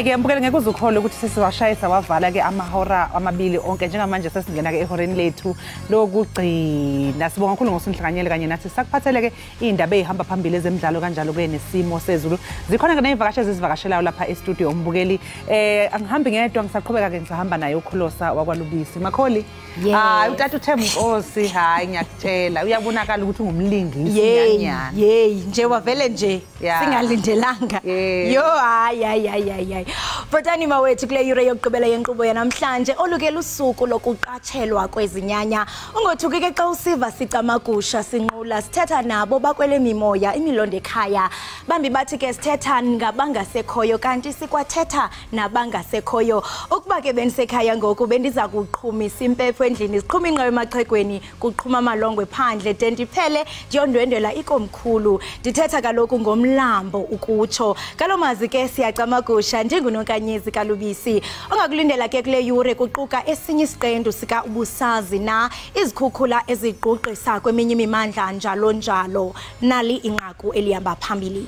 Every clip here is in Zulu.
Hayi-ke mbukeli, ngeke uze ukholwe ukuthi sesiwashayisa wavala-ke amahora amabili onke. Njengamanje sesingena-ke ehoreni lethu lokugcina. Sibonga kakhulu ngokusihlanganyela kanye nathi. Sakuphathele-ke iy'ndaba ey'hamba phambili ezemidlalo, kanjalo-ke nesimo sezulu. Zikhona-ke ney'vakashi ezizivakashelayo lapha e-studio umbukeli. Angihambi ngedwa, ngisaqhubeka-ke ngisahamba naye uKholosa wakwaLubisi. Makholi, hayi utata uThemba Nkosi, hayi ngiyakutshela, uyabonakala ukuthi ungumlingisi nyanyana. Yey, nje wavele nje singalindelanga. Yo hayi hayi hayi hayi. Botani mawethu kule yure yokugqibela yenkqubo yanamhlanje oluke lusuku lokuqatshelwa kwezinyanya. Ungothuki ke xa usiva sicamagusha sinqula sithetha nabo bakwele mimoya imilondo ekhaya. Bambi bathi ke sithetha ngabangasekhoyo kanti sikwathetha nabangasekhoyo. Ukuba ke benisekhaya ngoku bendiza kuqhumisa impepho endlini, siqhuma inqawe emachegweni, kuqhuma amalongwe phandle de ndiphele ndiyondwendwela ikomkhulu. Ndithetha kaloku ngomlambo ukutsho. Kalomazi ke siyacamagusha ndinguNonkanyezi kaLubisi. Ongakulindela ke kule yure kuquka esinye isiqendu sika ubusazi na izikhukhula ezigqugqisa kweminye imimandla njalo njalo. Nali inqaku elihamba phambili.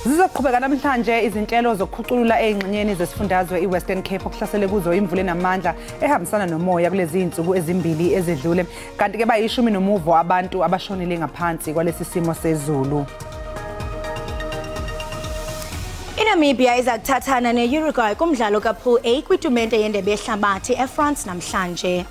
Zizoqhubeka namhlanje izinhlelo zokukhuculula ey'ngxenyeni zesifundazwe i-Western Cape okuhlasele kuzo imvula enamandla ehambisana nomoya kulezi iy'nsuku ezimbili ezedlule. Kanti-ke bayishumi nomuvo abantu abashonile ngaphansi kwalesi simo sezulu. INamibia iza kuthathana ne-Uruguay kumdlalo kaPool A kwitumente yendebe yehlabathi eFrance namhlanje.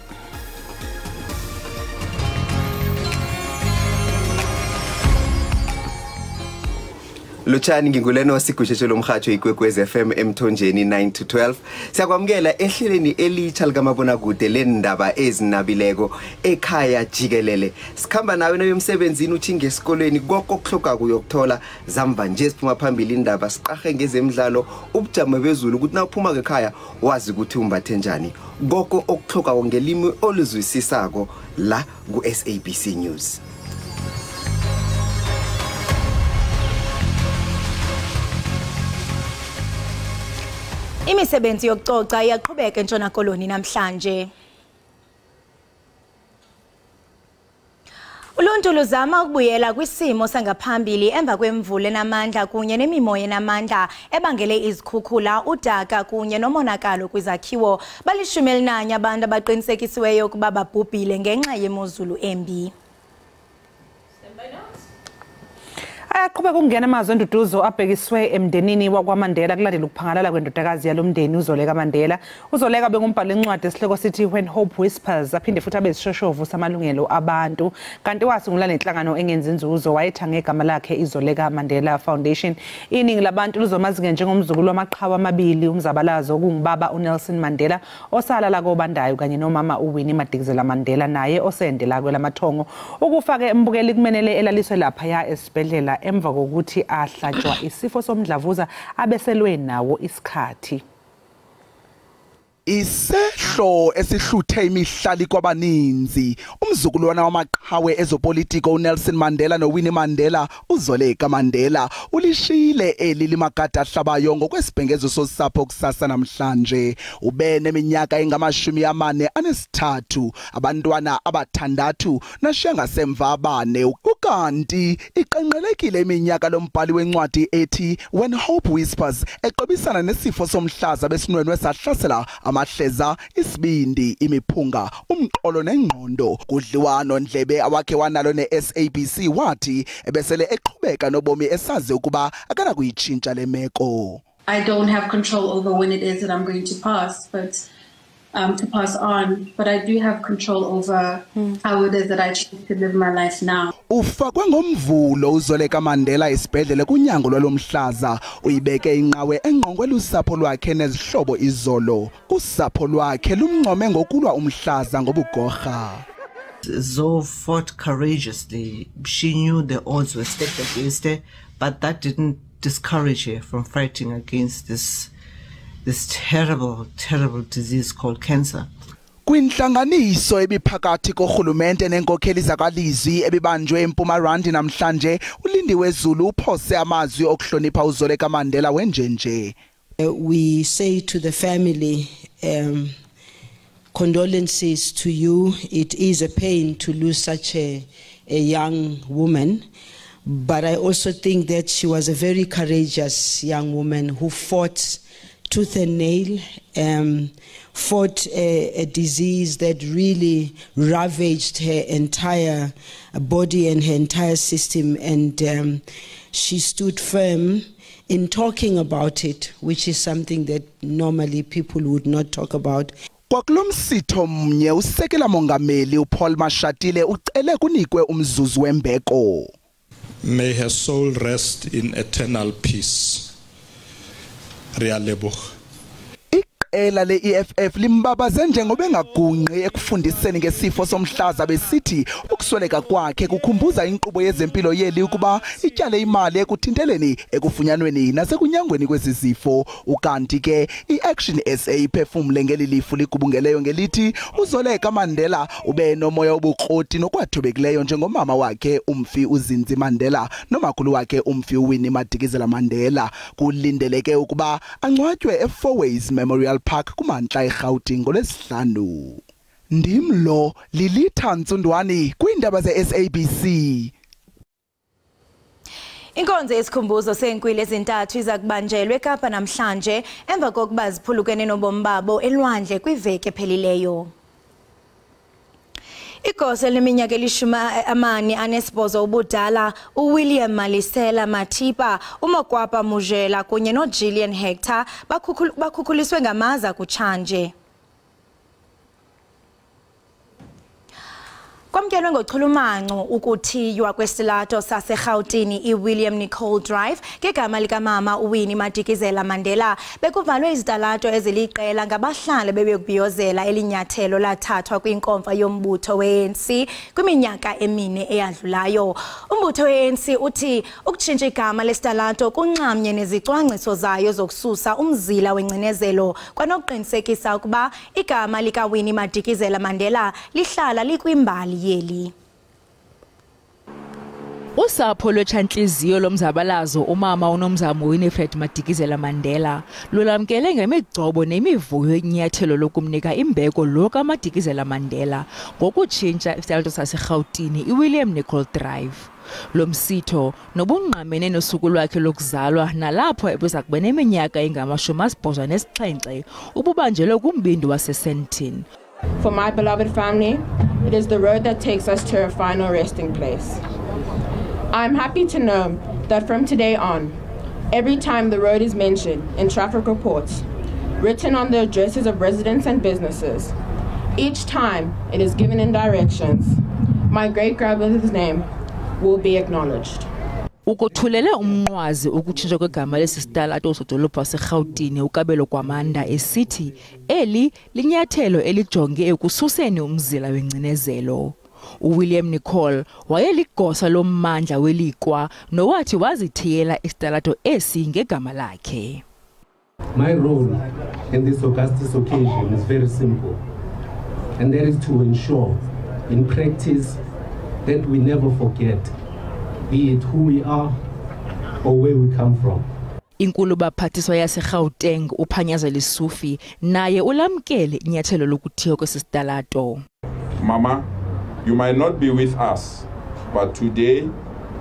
Lotshani, nginguleno sigusheshe lomhatsho iKwekwezi FM emthonjeni 9 to 12. Siyakwamukela ehleleni elitsha likamabonakude lendaba ezinabileko ekhaya jikelele. Sikhamba nawe nayo emsebenzini, uthinge esikolweni, konke okuhlogako uyokuthola. Zamva nje siphuma phambili indaba, siqahe ngezemidlalo, ubujamo bezulu ukuthi nawuphuma ekhaya wazi ukuthi umbathe njani. Konke okuhlogako ngelimi oluzwisisako la ku-SABC News. Imisebenzi yokucoca iyaqhubeka eNtshona Koloni namhlanje. Uluntu luzama ukubuyela kwisimo sangaphambili emva kwemvula enamandla kunye nemimoya enamandla ebangele izikhukhula, udaka kunye nomonakalo kwizakhiwo. 14 abantu abaqinisekisiweyo ukuba babhubhile ngenxa yemozulu embi. Ayaqhubeka ukungena amazwi enduduzo abhekiswe emndenini wakwaMandela kulandela ukuphangalala kwendodakazi yalo mndeni uZoleka Mandela. UZoleka bengumbhali wencwadi esihloko sithi When Hope Whispers, aphinde futhi abe isishoshovu samalungelo abantu. Kanti wasungula nenhlangano engenzi inzuzo wayetha ngegama lakhe iZoleka Mandela Foundation. Iningi labantu luzomazi njengomzukulu wamaqhawe amabili, umzabalazo okungubaba uNelson Mandela osalala kobandayo kanye nomama uWinnie Madikizela Mandela naye osendela kwelamathongo. Ukufa-ke mbukeli kumenele elaliswe laphaya esibhedlela emva kokuthi ahlatshwa isifo somdlavuza abeselwe nawo isikhathi. Isehlo esihluthe imihlali kwabaninzi, umzukulwana wamaqhawe ezopolitiko uNelson Mandela noWinnie Mandela, uZoleka Mandela ulishiyile eli limagada ahlabayo ngokwesibhengezo sosapho kusasa namhlanje. Ube neminyaka engama-43, abantwana abathandathu nashiya ngasemva abane. Ukanti iqenqelekile iminyaka lombhali wencwadi ethi When Hope Whispers eqobisana nesifo somhlaza besinwenwe sahlasela amahleza, isibindi, imiphunga, umqolo nengqondo. Kudliwano ndlebe awakhe wanalo ne-SABC wathi ebesele eqhubeka nobomi esazi ukuba akanakuyitshintsha le meko. I don't have control over when it is that I'm going to pass, but to pass on, but I do have control over how it is that I choose to live my life now. Ufakwe ngomvulo uZoleka Mandela esibhedlela kunyango lwalomhlaza. Uyibeke inqawe engqongwe lusapho lwakhe nezihlobo izolo. Usapho lwakhe lumncome ngokulwa umhlaza ngobugorha. Zo fought courageously. She knew the odds were stacked against her, but that didn't discourage her from fighting against this terrible, terrible disease called cancer. Kwinhlanganiso ebiphakathi korhulumente nenkokheli zakalizwi ebibanjwe eMpumalanga namhlanje, uLindiwe Zulu uphose amazwi okuhlonipha uZoleka Mandela wenjenje. We say to the family, condolences to you. It is a pain to lose such a young woman, but I also think that she was a very courageous young woman who fought tooth and nail, fought a disease that really ravaged her entire body and her entire system, and she stood firm in talking about it, which is something that normally people would not talk about. Kwakulomsitho mnye usekela mongameli uPaul Mashatile ucele kunikwe umzuzu wembeko. May her soul rest in eternal peace. Realeboh. Iqela le-EFF limbabaze njengoba engagunqi ekufundiseni ngesifo somhlaza, besithi ukusweleka kwakhe kukhumbuza inkqubo yezempilo yeli ukuba ityale imali ekuthinteleni, ekufunyanweni nasekunyangweni kwesi sifo. Ukanti ke i-Action SA iphefumle ngeli lifu ligubungeleyo ngelithi uZoleka Mandela ube nomoya obukroti nokwathobekileyo njengomama wakhe umfi uZinzi Mandela nomakhulu wakhe umfi uWinnie Madikizela Mandela. Kulindeleke ukuba angcwatywe eFourways Memorial Park kumantla eRhawutini ngolwesihlanu. Ndimlo Lilitha Ntsundwani kwiindaba ze-SABC. Inkonzo yesikhumbuzo seenkwili ezintathu iza kubanjelwa eKapa namhlanje emva kokuba ziphulukene nobomi babo elwandle kwiveki ephelileyo. Igosa leminyaka 48 ubudala uWilliam Malisela Mathipa, uMokwapa Mujela kunye noGillian Hector bakhukhuliswe ngamaza kutshanje. Kwamkelwe ngochulumanco ukuthiywa kwesilato saseRhawutini iWilliam Nicol Drive ngegama likamama uWinnie Madikizela Mandela. Bekuvalwe izitalato eziliqela ngabahlali bebekubhiyozela elinyathelo lathathwa kwinkomfa yombutho we-ANC kwiminyaka emine eyadlulayo. Umbutho we-ANC uthi ukutshintsha igama lesitalato kunxamnye nezicwangciso zayo zokususa umzila wengcinezelo kwanokuqinisekisa ukuba igama likaWinnie Madikizela Mandela lihlala likwimbali yeli. Usapho lwetshantliziyo lomzabalazo umama uNomzamo Winifred Madikizela Mandela lulamkele ngemigcobo nemivuyo inyathelo lokumnika imbeko lo kaMadikizela Mandela ngokutshintsha isitalato saseRhawutini iWilliam Nicol Drive. Lo msitho nobungqamene nosuku lwakhe lokuzalwa nalapho ebeza kuba neminyaka engama-87 ububanjelwe kumbindi waseSandton. For my beloved family, it is the road that takes us to our final resting place. I'm happy to know that from today on, every time the road is mentioned in traffic reports, written on the addresses of residents and businesses, each time it is given in directions, my great-grandmother's name will be acknowledged. Ukothulele umnqwazi ukutshintshwa kwegama lesi sitalato sodolophu waseRhawutini uKabelo Gwamanda esithi eli linyathelo elijonge ekususeni umzila wengcinezelo. uWilliam Nicol wayeligosa lommandla welikwa nowathi wazithiyela isitalato esi ngegama lakhe. My role in this august occasion is very simple, and that is to ensure in practice that we never forget, be it who we are or where we come from. Inkulu baphathiswa yaseGauteng uPanyaza Lesufi naye ulamkele inyathelo lokuthiywa kwesisitalato. Mama, you might not be with us, but today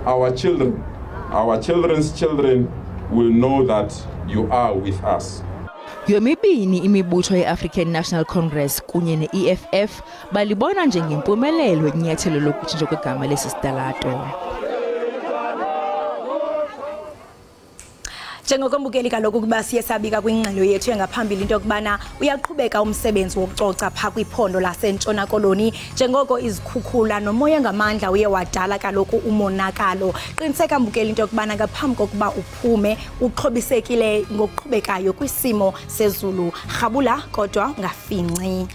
our children, our children's children will know that you are with us. Yomibini imibutho ye-African National Congress kunye ne-EFF balibona njengempumelelo inyathelo lokutshintshwa kwegama lesi sitalato. Njengokumbukeli kaloku ukuba siye sabika kwingxelo yethu engaphambili into yokubana uyaqhubeka umsebenzi wokucoca pha kwiphondo laseNtshona Koloni njengoko izikhukhula nomoya ngamandla uye wadala kaloku umonakalo. Qiniseka mbukeli into yokubana ngaphambi kokuba uphume uxhobisekile ngokuqhubekayo kwisimo sezulu. Rhabula kodwa ungafinci.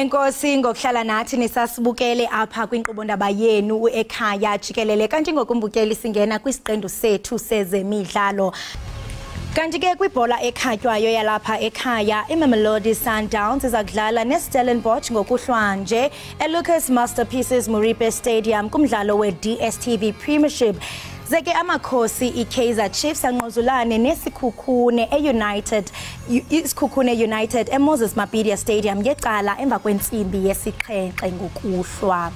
Enkosi ngokuhlala nathi nisasibukele apha kwinkqubo ndaba yenu ekhaya jikelele. Kanti ngokumbukeli singena kwisiqendu sethu sezemidlalo. Kanti ke kwibhola ekhatywayo yalapha ekhaya, iMamelodi Sundowns iza kudlala neStellenbosch ngokuhlwanje eLucas Masterpieces Moripe Stadium kumdlalo we-DStv Premiership. Zeke amakhosi iKaizer Chiefs anqozulane neSikhukhune eUnited iSikhukhune United eMoses Mabhida Stadium ngecala emva kwentsimbi yesixhenxe ngokuhlwa.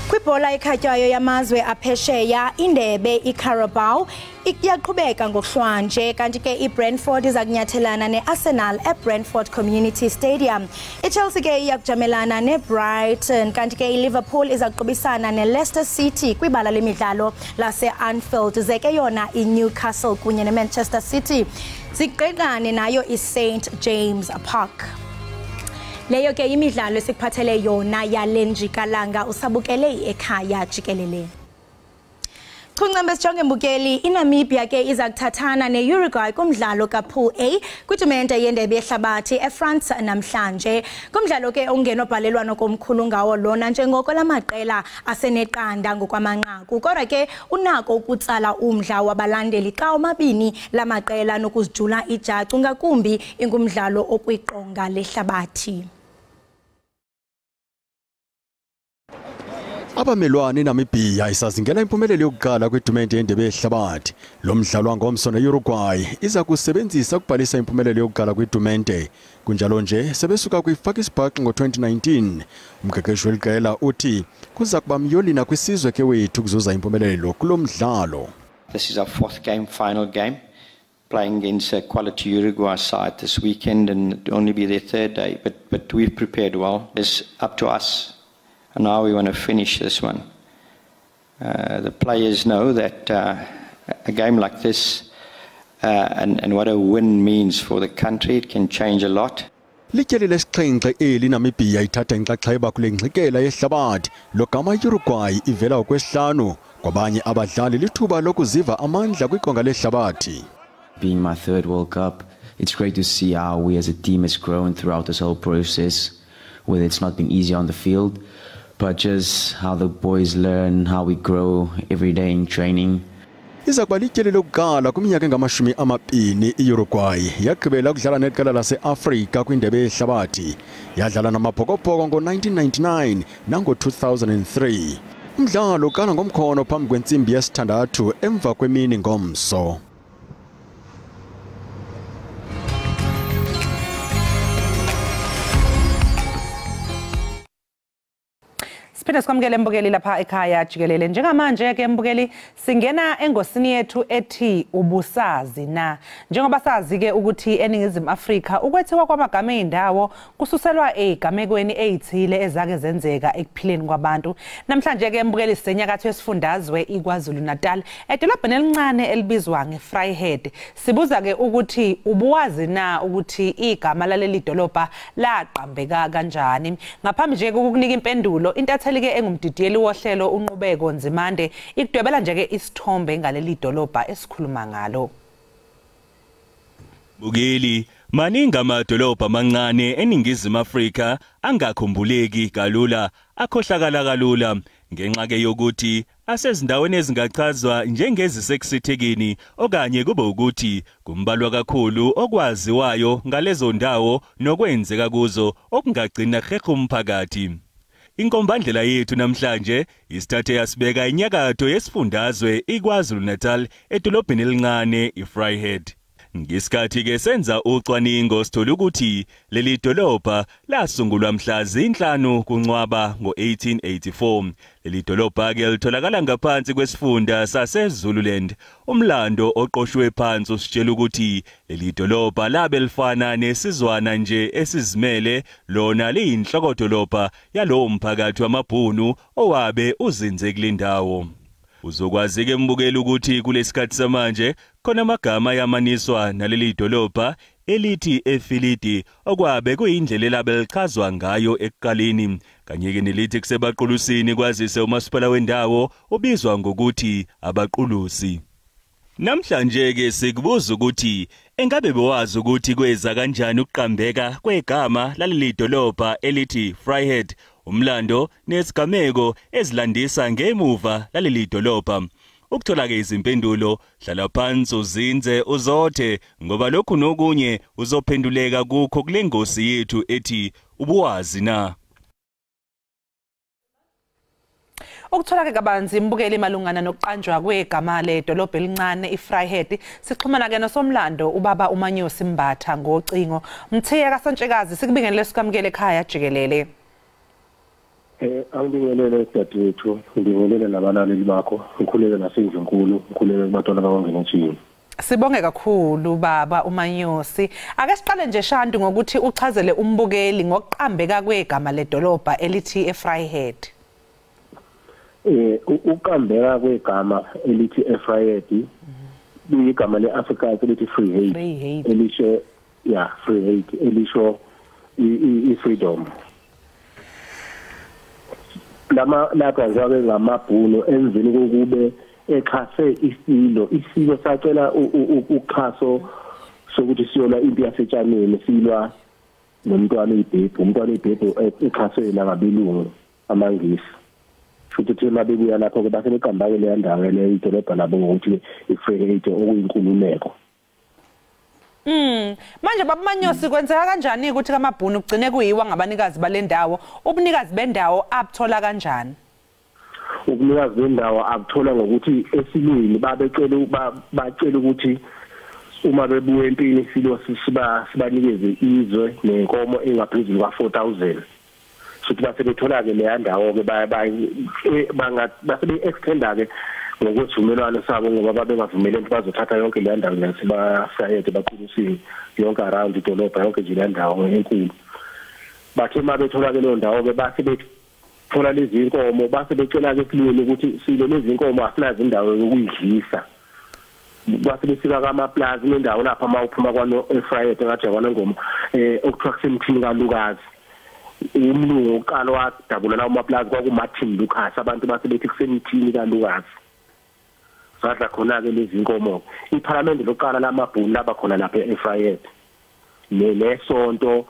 Kwibhola ekhatywayo yamazwe aphesheya, indebe iCarabao iyaqhubeka ngokuhlwanje, kanti ke iBrentford iza kunyathelana neArsenal eBrentford Community Stadium. IChelsea ke iyakujamelana neBrighton, kanti ke iLiverpool iza kuqubisana neLeicester City kwibala lemidlalo lase-Anfield. Zeke yona iNewcastle kunye neManchester City ziqeqane nayo iSt James Park. Leyo ke imidlalo esikuphathele yona yale njikalanga. Usabukele ekhaya jikelele. Chuncembe sijonge mbukeli, iNamibia ke iza kuthathana ne-Uruguay kumdlalo kaPool A kwitumente yendebe yehlabathi eFrance namhlanje. Kumdlalo ke ongenobhalelwano komkhulu ngawo lona njengoko lamaqela aseneqanda ngokwamanqaku. Kodwa ke unako ukutsala umdla wabalandeli xa omabini lamaqela nokuzijula ijacu, ngakumbi ingumdlalo okwiqonga lehlabathi. Abamelwane iNamibia isazingela impumelelo yokuqala kwitumente yendebe yehlabathi. Lo mdlalo wangomso ne-Uruguay iza kusebenzisa ukubhalisa impumelelo yokuqala kwitumente. Kunjalo nje sebesuka kuyifaka isibhaxu ngo-2019. Umqeqeshi weliqela uthi kuza kuba myolina kwisizwe ke wethu ukuzuza impumelelo kulo mdlalo. This is our fourth game, final game, playing against a quality Uruguay side this weekend, and it'll only be their third day, but we've prepared well. It's up to us. And now we want to finish this one. The players know that a game like this and what a win means for the country, it can change a lot. Lityeli lesixhenxe eli Namibia ithatha inxaxheba kule ngxikela yehlabathi, logama Uruguay ivela okwesihlanu. Kwabanye abadlali lithuba lokuziva amandla kwiqonga lehlabathi. Being my third World Cup, it's great to see how we as a team has grown throughout this whole process, whether it's not been easy on the field, but just how the boys learn, how we grow every day in training. Iza kuba lityeli lokuqala kwiminyaka engama-20 i-Uruguay yagqibela ukudlala neqela lase-Afrika kwindebe yehlabathi. Yadlala namabhokobhoko ngo-1999 nango-2003. Umdlalo uqala ngomkhono phambi kwentsimbi yesithandathu emva kwemini ngomso. Siphinde sikwamukele mbukeli lapha ekhaya jikelele. Njengamanje ke mbukeli singena engosini yethu ethi ubusazi na. Njengoba sazi ke ukuthi eNingizimu Afrika ukwethiwa kwamagama eindawo kususelwa ezigamekweni ezithile ezake zenzeka ekuphileni kwabantu. Namhlanje ke mbukeli sisenyakatho yesifundazwe iKwaZulu Natal edolobheni elincane elibizwa ngeVryheid. Sibuza ke ukuthi ubuwazi na ukuthi igama laleli dolobha laqambeka kanjani. Ngaphambi nje kokukunika impendulo, intatheli ke engumdidiyeli wohlelo uNqubeko Nzimande ikudwebela nje ke isithombe ngaleli dolobha esikhuluma ngalo. Bukeli, maningi amadolobha amancane eNingizimu Afrika angakhumbuleki kalula, akhohlakala kalula ngenxa ke yokuthi asezindaweni ezingachazwa njengezisekusithekeni okanye kube ukuthi kumbalwa kakhulu okwaziwayo ngalezo ndawo nokwenzeka kuzo okungagcina hehe umphakathi. Inkombandlela yethu namhlanje isithathe yasibeka inyakatho yesifundazwe iKwaZulu Natal edolobheni elincane iVryheid. Ngesikhathi ke senza ucwaningo sithola ukuthi leli dolobha lasungulwa mhla zi-5 kuNcwaba ngo-1884. Leli dolobha ke litholakala ngaphansi kwesifunda saseZululand. Umlando oqoshwe phansi usitshela ukuthi leli dolobha labe lifana nesizwana nje esizimele, lona liyinhlokodolobha yalowo mphakathi wamabhunu owabe uzinze kule ndawo. Uzokwazi ke mbukeli ukuthi kulesikhathi samanje khona amagama yamaniswa naleli dolobha elithi eFilidi okwabe kuyindlela elabelichazwa ngayo ekuqaleni, kanye ke nelithi kusebaqulusini kwazise umasipala wendawo obizwa ngokuthi abaqulusi. Namhlanje ke sikubuza ukuthi engabe bewazi ukuthi kweza kanjani ukuqambeka kwegama laleli dolobha elithi Vryheid, umlando nesigameko ezilandisa ngemuva laleli dolobha. Ukuthola ke izimpendulo, hlala phansi uzinze uzothe, ngoba lokhu nokunye uzophenduleka kukho kule ngosi yethu ethi ubuwazi na. Ukuthola ke kabanzi imbukeli malungana nokuqanjwa kwegama ledolobha elincane iVryheid, sixhumana ke nosomlando ubaba uManyosi Mbatha ngocingo. Mthiya kaSontshekazi, sikubingelele sikamukele ekhaya jikelele. Angibingelele dadewethu, ngibingelele nabalaleli bakho, ngikhuleke nasendlunkulu, ngikhuleke kubantwana bakwangenetshini. Sibonge kakhulu baba uManyosi. Ake siqale nje Shandu ngokuthi uchazele umbukeli ngokuqambeka kwegama ledolobha elithi eVryheid. Uqambeka kwegama elithi eVryheid kuyigama leAfrikaans elithi Vryheid, elisho Vryheid elisho i-freedom. Lama lapha njengoba ngamabhuno emveni kokube exhase isilo sacela uxhaso sokuthi siyolwa impi yasetshaneni, silwa nomntwana ibhebhu, umntwana ibhebhu exhaswe nangabelungu amaNgisi. Futhi thina bebuya lapho ke base beqamba-ke leya ndawo leyo idolobha labo ngokuthi iVryheid okuyinkululeko. Manje baba Manyosi, kwenzeka kanjani ukuthi kamabhunu kugcine kuyiwa ngabanikazi balendawo? Ubunikazi bendawo abuthola kanjani? Ubunikazi bendawo abuthola ngokuthi esilweni babecela ukuthi uma bebuya empini isilo sibanikeze izwe nenkomo engaphezulu kwa-4000. Futhi base bethola ke leya ndawo ke base be-extenda ke ngokwesivumelwano sabo, ngoba babengavumelene ukuthi bazothatha yonke leya ndawo yaseBafrayede baqulusini yonke around idolobha yonke nje leya ndawo enkulu. Bathe uma bethola ke leyo ndawo ke base bethola lezi nkomo, base becela ke esilweni ukuthi silo lezi nkomo asinazo indawo yokuyidlisa. Base befika kamaplazi nendawo lapha uma uphuma kwano eVryheid ngathi yakwanongoma okuthiwa kusemthini kaLukazi. Umlungu oqala wadabula lawo maplazi kwakuMartin Lucas, abantu base bethi kusemthini kaLukazi. Sadla khona ke lezi nkomo. Iphalamende lokuqala lamabhunu laba khona lapha eVryheid. Nesonto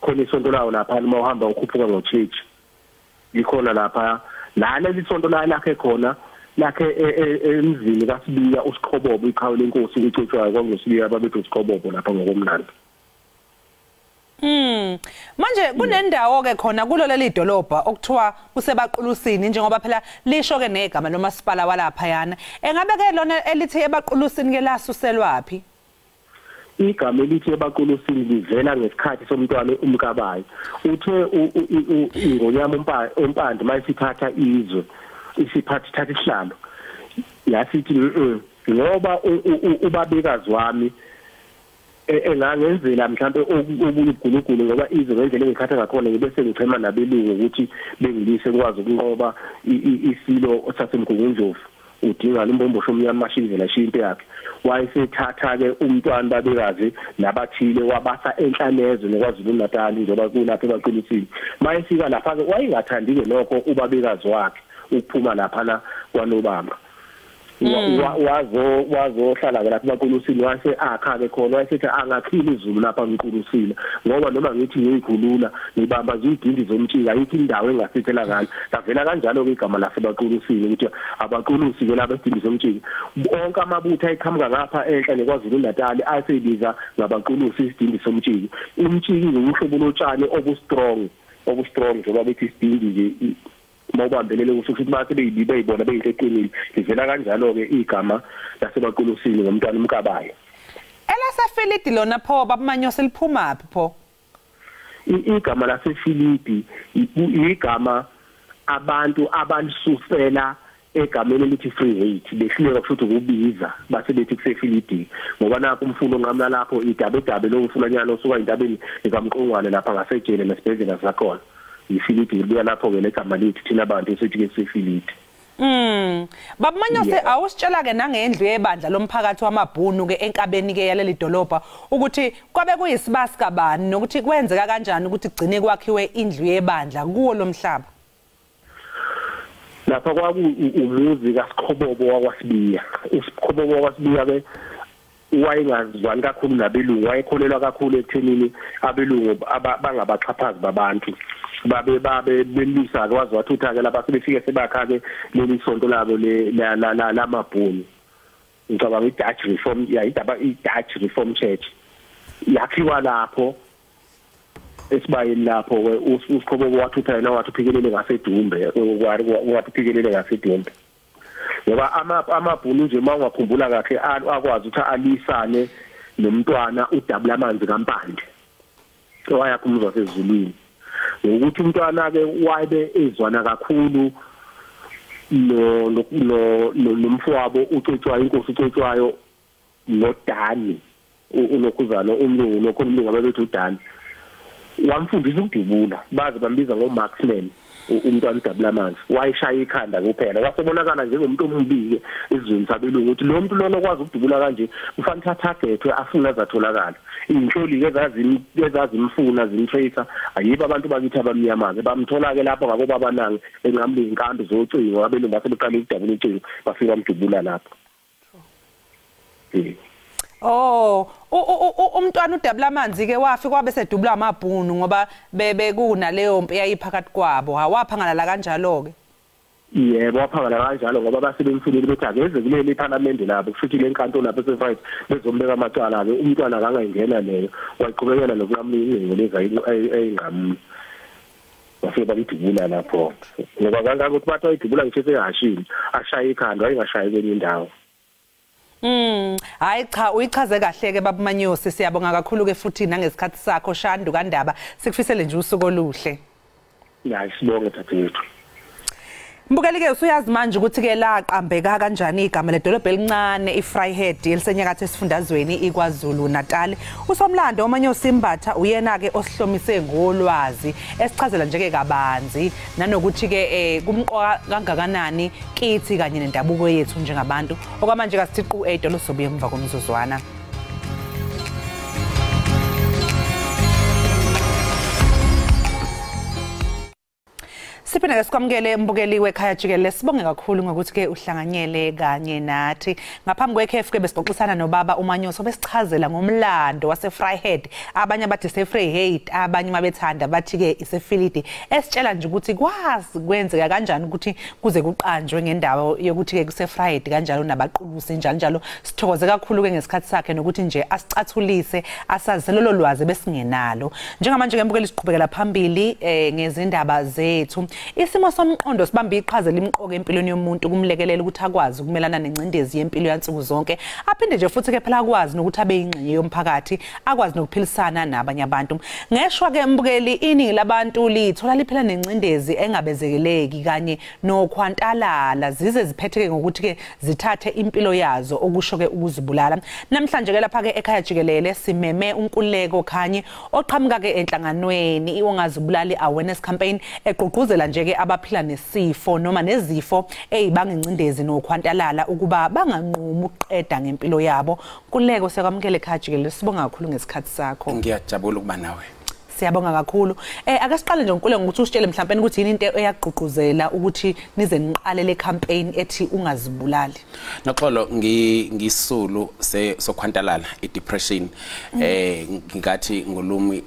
khona isonto lawo lapha uma uhamba ukhuphuka ngochurch. Likhona lapha la leli sonto la lakhe khona lakhe emzini kaSibiya uSikhobobo, iqhawe lenkosi ucetshwayo kwaNgosibiya babethi uSikhobobo lapha ngokomlando. Manje kunendawo ke khona kulo leli dolobha okuthiwa kusebaqulusini, njengoba phela lisho ke negama lomasipala walapha yana. Engabe ke lona elithi ebaqulusini ke lasuselwaphi? Igama elithi ebaqulusini livela ngesikhathi somntwana uMkabayi. Uthe ingonyama uMpande mayisiphatha izwe, isiphatha ithatha isihlalo, yasithi ngoba ubabekazi wami engangenzela mhlambe okunye ubugulugulu, ngoba izwe ngendlela engikhatha ngakhona ngibe sengichema nabelungu ukuthi bengilise ngikwazi ukunqoba isilo saseMgungundlovu, udinga uMbombosho omnyama mashizela shimpe yakhe. Wayesethatha ke umntwana babekazi nabathile wabasa enhlanezwe noKwaZulu Natal, njengoba kulapho ebaqinisile. Mayefika lapha ke wayengathandi ke lokho ubabekazi wakhe ukuphuma lapha kwaNobamba. Wazohlala ke lapha ebaqulusini, wase akha ke khona, wayesethi angakhili izulu lapha ngiqulusile, ngoba noma ngithi ngiyikhulula ngibamba nje idindi zomtshika, ayikho indawo engasithela ngalo. Lavela kanjalo ke igama lasebaqulusini ukuthi abaqulusi ke lapha esidindi zomtshika. Onke amabutho ayiqhamuka ngapha enhla neKwaZulu Natal aseyibiza ngabaqulusi isidindi somtshiki. Umtshiki uhlobo lotshani obustrong njengoba bethi isidindi nje mawubambelele ukuthi base beyibona beyinto eqinile. Livela kanjalo ke igama lasebaqulusini ngomntwana uMkabayi. ElaseFilipi lona pho baba Manyosi liphuma phi pho? Igama laseFilipi igama abantu abalisusela egameni elithi Vryheid, behluleka futhi ukubiza base bethi kuseFilipi, ngoba nakho umfulo onqamla lapho idabedabe lo mfulanyana osuka entabeni ekaMqongwane lapha ngasejele nesibhedlela sakhona. iFilipi libuya lapho ke legama lethu thina abantu esithi ke seFilipi. Baba Manyose, awusitshela ke nangendlu yebandla lomphakathi wamabhunu ke enkabeni ke yaleli dolobha ukuthi kwabe kuyisibasi kabani nokuthi kwenzeka kanjani ukuthi gcine kwakhiwe indlu yebandla kuwo lomhlaba. Lapha kwaku umuzi kaSikhobobo wakwaSibiya. USikhobobo wakwaSibiya ke wayengazwani kakhulu nabelungu, wayekholelwa kakhulu ekuthenini abelungu bangabaxhaphazi babantu. Babe belisa ke wazi wathutha ke lapha sebefike sebakha ke leli sonto labo le lamabhunu. Ngicabanga i-Dutch Reform, ya i-Dutch Reform Church yakhiwa lapho esibayeni lapho uSikhobobo wathutha yena wathi uphikelele ngaseDumbe, wathi uphikelele ngaseDumbe. Ngoba amabhunu nje mawungakhumbula kahle akwazi ukuthi alisane nomntwana uDabula amanzi kaMpande owayakha umuzi wasezulwini, ngokuthi umntwana ke wabe ezwana kakhulu nomfowabo uCetshwayo, inkosi uCetshwayo noDani unokhuzana umlungu nokhulungu ababethi uDani wamfundisa ukudubula, baze bambiza ngoMarksman umntwana uDabula amanzi. Wayeshaya ikhanda kuphela, wasebonakala njengomuntu omubi esizweni sabelungu ukuthi lo muntu lona okwazi ukudubula kanje ufanele athathethwe afune azatholakala. Iy'nhloli-ke ezazimfuna zimtracer ayibo abantu bakithi abamnyama-ke bamthola-ke lapho ngakobabanange enqamula iy'nkambi zocingo, abelungu basebeqale ukudabula ucingo bafika bamdubula lapho. Oh, umntwana uDabula amanzi ke wafika kwabe sedubula amabhunu ngoba bekunaleyo mpi eyayiphakathi kwabo. Hawaphangala kanjalo ke. Yebo, waphangala kanjalo ngoba basebemfunile bethi akeze kuleli iphalamende labo, kushuthi le nkantolo lapho esefight bezombeka amacala ke umntwana akangayingena leyo, waqhubekela nokunqamula ingcingo leza eyinqamula. Bafike bamdubula lapho ngoba kangaka ukuthi bathi wayidubula ngisho esehashini ashaye ikhanda, wayingashayi kwenye indawo. Hayi cha, uyichaze kahle ke baba Manyosi, siyabonga kakhulu ke futhi nangesikhathi sakho Shandu kaNdaba. Sikufisele nje usuku oluhle. Ya, sibonge dadewethu. Mbukeli ke usuyazi manje ukuthi ke laqambeka kanjani igama ledolobha elincane iVryheid elisenyakatho esifundazweni iKwaZulu Natal. Usomlando uManyosi Mbatha uyena ke osihlomise ngolwazi esichazela nje ke kabanzi nanokuthi ke kumqoka kangakanani kithi kanye nendabuko yethu njengabantu. Okwamanje kasithiqu 8 olusobuye emva komzuzwana. Siphinde ke sikwamukele mbukeli wekhaya jikelele, sibonge kakhulu ngokuthi ke uhlanganyele kanye nathi. Ngaphambi kwekhefu ke besixoxisana nobaba uManyosi obesichazela ngomlando waseVryheid. Abanye abathi seVryheid, abanye mabethanda bathi ke iseFilidi, esitshela nje ukuthi kwazi kwenzeka kanjani ukuthi kuze kuqanjwe ngendawo yokuthi ke kuseVryheid kanjalo nabaqulusi njalo njalo. Sithokoze kakhulu ke ngesikhathi sakhe nokuthi nje asicathulise asazise lolo lwazi besingenalo. Njengamanje ke mbukeli siqhubekela phambili ngezindaba zethu. Isimo somqondo sibamba iqhaza limqoka empilweni yomuntu kumlekelela ukuthi akwazi ukumelana nengcindezi yempilo yansuku zonke, aphinde nje futhi ke phela akwazi nokuthi abe ingxenye yomphakathi, akwazi nokuphilisana nabanye abantu. Ngeshwa ke mbukeli iningi labantu lithola liphila nengcindezi engabezekeleki kanye nokhwantalala, zize ziphetheke ngokuthi ke zithathe impilo yazo, okusho ke ukuzibulala. Namhlanje ke lapha ke ekhaya jikelele simeme uNkululeko Khanye oqhamuka ke enhlanganweni iWongazibulali Awareness Campaign egqugquzela nje ke abaphila nesifo noma nezifo ezibanga ingcindezi nokhwantalala ukuba banganqumi ukuqeda ngempilo yabo. Nkululeko, siyakwamukela ekhaya jikelele, sibonga kakhulu ngesikhathi sakho. Ngiyajabula ukuba nawe. Siyabonga kakhulu. Ake siqale nje Nkululeko ngokuthi usitshele mhlawumbe ukuthi yini into eyagqugquzela ukuthi nize niqale le campaign ethi ungazibulali. Noxolo, ngisulu sokhwantalala i-depression. Ngingathi ngolumi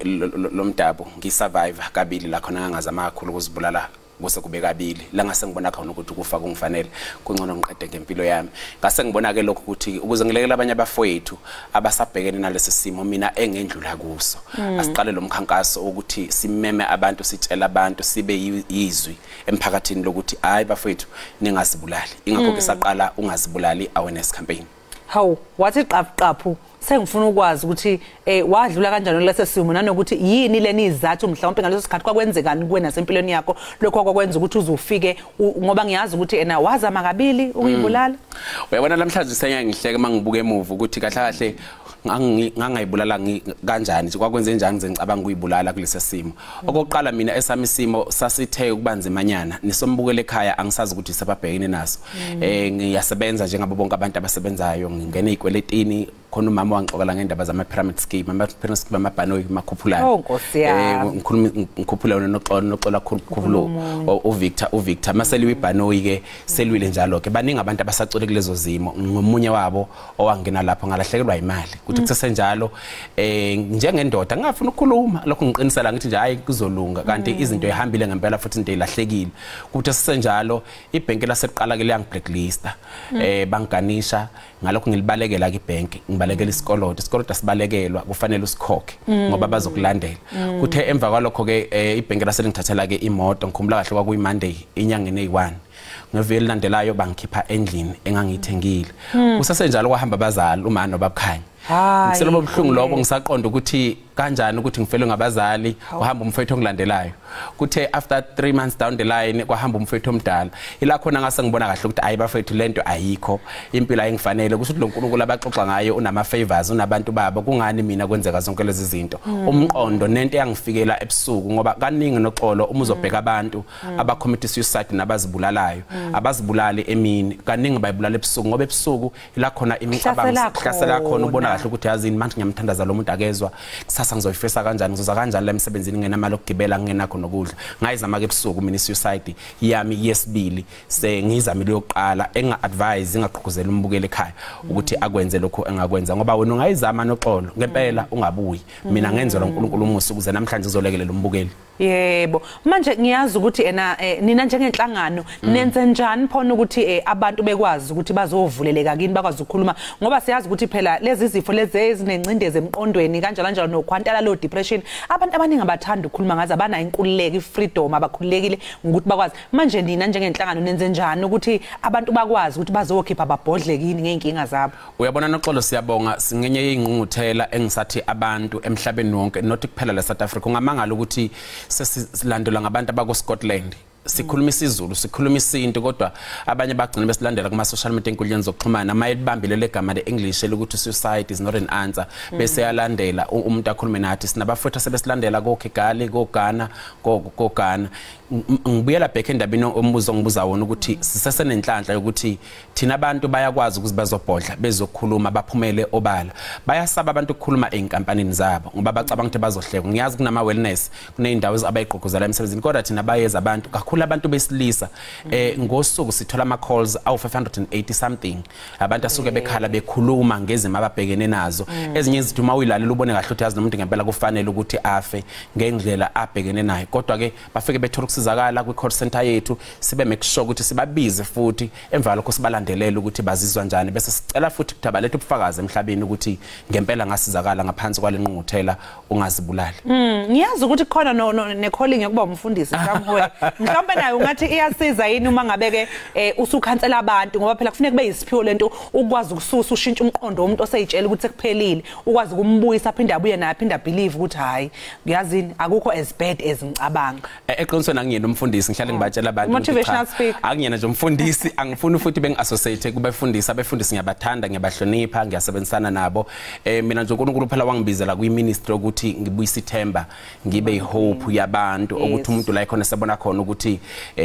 lomdabu ngisurvive kabili la khona ngazama kakhulu ukuzibulala kuse kube kabili la ngase ngibona khona ukuthi ukufa kungifanele, kungcono ngiqede ngempilo yami. Ngase ngibona ke lokho ukuthi ukuze ngilekele abanye abafowethu abasabhekene nalesi simo mina engendlula kuso, asiqale lo mkhankaso ukuthi simeme abantu, sitshele abantu, sibe yizwi emphakathini lokuthi hayi bafowethu ningazibulali. Ingakho ke saqala Ungazibulali Awareness Campaign. Hawu, wathi qaphu sengifuna ukwazi ukuthi wadlula kanjani kulesi simo nanokuthi yini leni izathu mhlawumbe ngaleso sikhathi kwakwenzekani kuwena sempilweni yakho lokho kwakwenza ukuthi uzufike, ngoba ngiyazi ukuthi ena wazama kabili ukuyibulala. Uyabona namhlanje sengiyangihleka mangibuka emuva ukuthi kahle kahle Ngangayibulala kanjani, kwakwenze njani ngize ngicabanga ukuyibulala kulesi simo? Okokuqala mina esami isimo sasithe ukubanzimanyana, nisombukele ekhaya angisazi ukuthi sababhekene naso. Ngiyasebenza njengabo bonke abantu abasebenzayo, ngingena ezikweletini. Khona umama wangixoxela ngendaba zama pyramid scheme, ama pyramid scheme amabhanoyi makhuphulana. Oh Nkosi yami. Ngikhuluma ngikhuphula noXola khulu uVictor maseliwe ibhanoyi ke selwile njalo ke. Baningi abantu abasacole kulezo zimo, ngomunye wabo owangena lapho ngalahlekelwa imali. Kuthi kusesenjalo njengendoda ngingafuna ukukhuluma lokho, ngiqinisela ngithi nje hayi kuzolunga, kanti izinto ehambile ngempela futhi into ilahlekile. Kuthi kusesenjalo ibhenki laseqala ke liyangi blacklista, bangiganisha ngalokho ngilibalekela ke ibhenki, ngibalekela isikoloto. Isikoloto asibalekelwa, kufanele usikhokhe ngoba bazokulandela. Kuthe emva kwalokho ke ibhenki laselingithathela ke imoto, ngikhumbula kahle kwakuyi Monday inyangeni eyi1. Ngeviki elilandelayo bangikhipha endlini engangiyithengile. Kusasenjalo kwahamba abazali, uma nobabukhanya. Ngiselobo buhlungu lokho, ngisaqonda ukuthi kanjani ukuthi ngifelwe ngabazali, kwahamba umfowethu ongilandelayo. Kuthe after 3 months down the line kwahamba umfowethu omdala. Ila khona ngase ngibona kahle ukuthi ayi bafethu lento ayikho, impilo ayingifanele. Kusho ukuthi lo nkulunkulu abaxoxa ngayo unama favors, unabantu babo, kungani mina kwenzeka zonke lezi zinto? Umqondo nento eyangifikela ebusuku, ngoba kaningi noxolo uma uzobheka abantu abacommit suicide nabazibulalayo, abazibulali emini, kaningi bayibulala ebusuku, ngoba ebusuku ila khona imicabango hlasela khona, ubona kahle ukuthi yazini manje ngiyamthandaza lo muntu akezwa, kusasa ngizoyifesa kanjani, ngizoza kanjani la emsebenzini ngingenamali okugibela, ngingenakho nokudla. Ngayizama ke ebusuku mina suicide yami yesibili, sengizamile yokuqala enga advise ingaqhuguzela umbukeli ekhaya ukuthi akwenze lokho engakwenza, ngoba wena ungayizama noxolo ngempela ungabuyi. Mina ngenzelwa uNkulunkulu umusa ukuze namhlanje ngizolekelela umbukeli. Yebo, manje ngiyazi ukuthi ena nina njengenhlangano nenze njani phona ukuthi abantu bekwazi ukuthi bazovuleleka kini, bakwazi ukukhuluma, ngoba siyazi ukuthi phela lezi zifo lezi ezinencindezi emqondweni kanjalo kanjalo nokhwantala lo depression, abantu abaningi abathanda ukukhuluma ngazo, abanayo inkululeko, ifreedom, abakhululekile ngokuthi bakwazi. Manje nina njengenhlangano nenze njani ukuthi abantu bakwazi ukuthi bazokhipha babhodle kini ngeenkinga zabo? Uyabona noxolo, siyabonga, singenye yeyingqungquthela engisathi abantu emhlabeni wonke, not kuphela la South Africa. Ungamangala ukuthi sesilandelwa ngabantu abako Scotland, sikhuluma isiZulu, sikhuluma isintu, kodwa abanye bagcina besilandela kuma social media, enkundleni zokuxhumana. Mayibambile legama leEnglish elokuthi suicide is not an answer, bese yalandela umuntu akhulume nathi. Sinabafowethu sebesilandela ko Kigali, ko Ghana, ko Ghana. Ngibuyela back endabeni ombuzo ngibuza wona ukuthi sisesenenhlanhla yokuthi thina abantu bayakwazi ukuthi bazobhodla, bezokhuluma, baphumele obala. Bayasaba abantu ukukhuluma einkampanini zabo ngoba bacabanga ukuthi bazohlekwa. Ngiyazi kunama wellness, kuneyindawo abayigqugquzela emsebenzini, kodwa thina bayeza abantu kakhulu, abantu besilisa. Ngosuku sithola ama calls awu 580 something, abantu asuke bekhala bekhuluma ngezimo ababhekene nazo. Ezinye izinto uma uyilalela ubone kahle ukuthi yazi nomuntu ngempela kufanele ukuthi afe ngendlela abhekene nayo, kodwa ke bafike bethola ukusizakala kwi call center yethu, sibe make sure ukuthi sibabize futhi emva lokho sibalandelele ukuthi bazizwa njani, bese sicela futhi ukuthi abalethe ubufakazi emhlabeni ukuthi ngempela ngasizakala ngaphansi kwale ngqungquthela ungazibulali. Ngiyazi ukuthi khona ne calling yokuba umfundisi somewhere. Mhlawumbe nayo ungathi iyasiza yini uma ngabe ke usukhansela abantu, ngoba phela kufuneka kube yisiphiwo lento ukwazi ukususa ushintsha umqondo womuntu oseyitshela ukuthi sekuphelile, ukwazi ukumbuyisa aphinde abuye naye aphinde believe ukuthi hayi ngiyazini akukho as bad as ngicabanga. Eqinisweni angiyena umfundisi, ngihlale ngibatshela abantu motivational speaker, angiyena nje umfundisi, angifuni futhi bengiassociate kubafundisi. Abefundisi ngiyabathanda, ngiyabahlonipha, ngiyasebenzisana nabo. Mina nje uNkulunkulu phela wangibizela kwi ministry ukuthi ngibuyise ithemba, ngibe ihope yabantu, ukuthi umuntu la khona sebona khona ukuthi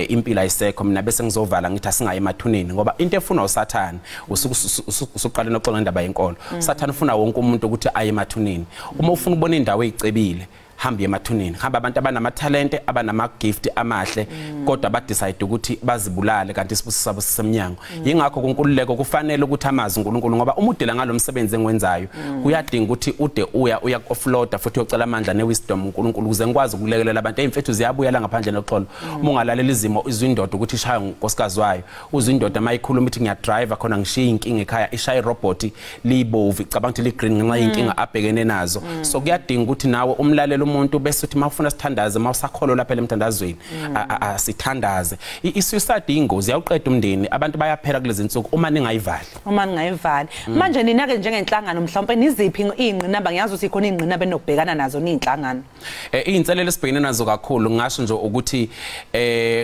impilo ayisekho, mina bese ngizovala ngithi asingayi emathuneni, ngoba into efuna uSathane usuqale noxoxa ngendaba yenkolo. uSathane ufuna wonke umuntu ukuthi aye emathuneni. Uma ufuna ukubona indawo eyicebile, hamba emathuneni, hamba abantu abanamathalente, abanama-gift amahle, kodwa badecide ukuthi bazibulale kanti isibusiso sabo sisemnyango. Yingakho kunkululeko kufanele ukuthi amazi uNkulunkulu, ngoba uma udela ngalomsebenzi engwenzayo kuyadinga ukuthi ude uya offload futhi uyocela amandla newisdom uNkulunkulu ukuze ngikwazi ukulekelela abantu. Eyimfethu ziyabuya la ngaphandle noxolo. Uma ungalalela izimo, izwindoda ukuthi ishaya unkosikazi wayo, uzwindoda mayikhuluma ithi ngiyadrive khona ngishiya inkinga ekhaya, ishaya irobot libovu, icabanga ukuthi li green ngenxa yenkinga abhekene nazo. So kuyadinga ukuthi nawe umlalelo Fonela umuntu bese uthi mawufuna sithandaze, mawusakholwa lapha emthandazweni asithandaze. I-suicide ingozi, yawuqeda umndeni, abantu bayaphela kulezi insuku uma ningayivali. Uma ningayivali. Manje nina ke njengenhlangano mhlawumbe niziphi ingqinamba? Ngiyazi ukuthi khona ingqinamba enokubhekana nazo niyinhlangano. Iy'nselelo esibhekene nazo kakhulu ngisho nje ukuthi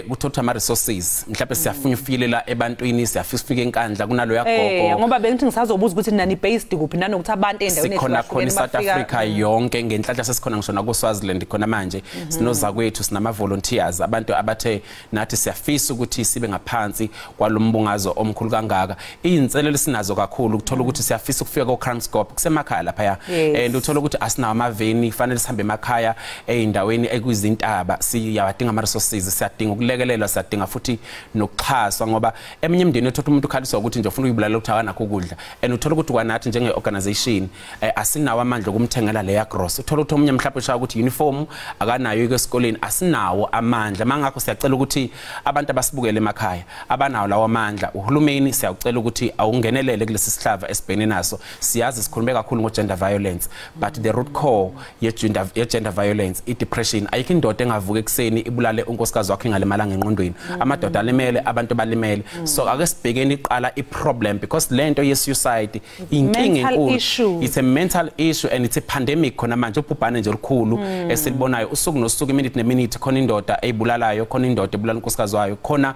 kuthothwa ama resources, mhlawumbe siyafuna ufilela ebantwini, siyafisa ufike enkandla kunalo yagogo. Ngoba bengithi ngisazobuza ukuthi nani based kuphi nanokuthi abantu endaweni sikhona khona iSouth Africa yonke. Ngenhlanhla sesikhona ngisho na kuSwaziland khona manje, sinozakwethu, sinama volunteers, abantu abathe nathi siyafisa ukuthi sibe ngaphansi kwalombungazo omkhulu kangaka. Iy'nselelo sinazo kakhulu ukuthola ukuthi siyafisa ukufika ko Kranskop kusemakhaya lapha, and uthola ukuthi asinawo amaveni, fanele sihambe emakhaya ey'ndaweni ekuzintaba. Siyawadinga ama resources, siyadinga ukulekelelwa, siyadinga futhi nokuxhaswa, ngoba eminye imindeni uthola umuntu ukhaliswa ukuthi nje ufuna ukuyibulala ukuthi akanakho ukudla, and uthola ukuthi kwanathi njenge organization asinawo amandla okumthengela leya gross. Uthola ukuthi omunye mhlawumbe ushaya ukuthi uniform akanayo esikoleni, asinawo amandla. Mangakho siyacela ukuthi abantu abasibukele emakhaya abanawo lawo amandla, uhulumeni siyacela ukuthi awungenelele kulesi sihlava esibhene naso. Siyazi sikhulume kakhulu ngo gender violence, but the root core ye gender violence i depression. Ayikho indoda engavuka ekseni ibulale unkosikazi wakhe ingalimalanga engqondweni. Amadoda alimele, abantu balimele. So ake sibhekeni iqala i problem, because lento ye suicide inkinga enkulu. It's a mental issue and it's a pandemic khona manje, ubhubhane nje olukhulu esilibonayo usuku nosuku, minute neminute. Khona indoda eyibulalayo, khona indoda ebulala unkosikazi wayo, khona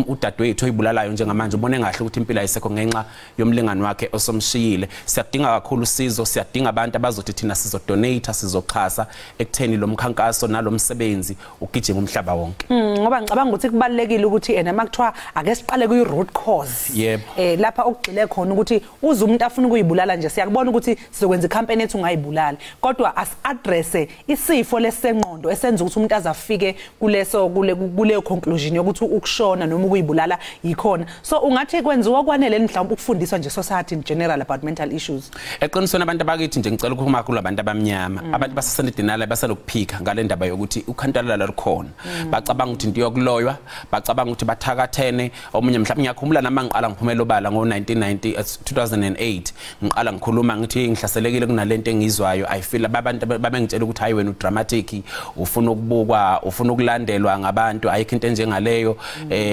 udadewethu oyibulalayo njengamanje, ubone ngahle ukuthi impilo ayisekho ngenxa yomlingani wakhe osomshiyile. Siyadinga kakhulu usizo, siyadinga abantu abazothi thina sizodonate, sizoxhasa ekutheni lo mkhankaso nalomsebenzi ugijima umhlaba wonke. Ngoba ngicabanga ukuthi kubalekile ukuthi ena makuthiwa ake siqale kuyi root cause. Lapha okugxile khona ukuthi uze umuntu afuna ukuyibulala nje, siyakubona ukuthi sizokwenza icampaign ethu ungayibulali, kodwa asi-addresse isifo lesengqondo esenza ukuthi umuntu azafike kuleso kuleyo conclusion yokuthi ukushona noma ukuyibulala yikhona. So ungathi kwenziwa kwanele mhlawumbe ukufundiswa nje society in general about mental issues? Eqinisweni abantu abakithi nje ngicela ukukhuluma kakhulu abantu abamnyama, abantu basesenedinala basalokuphika ngale ndaba yokuthi ukhantalala lukhona. Bacabanga ukuthi into yokuloywa, bacabanga ukuthi bathakathene. Omunye mhlawumbe ngiyakhumula nami ngiqala ngiphumela obala ngo-1990 2008 ngiqala ngikhuluma ngithi ngihlaselekile kunalento engizwayo. I feel abantu babengitshela ukuthi hayi wena udramatic, ufuna ukubukwa, ufuna ukulandelwa ngabantu, ayikho into enjengaleyo,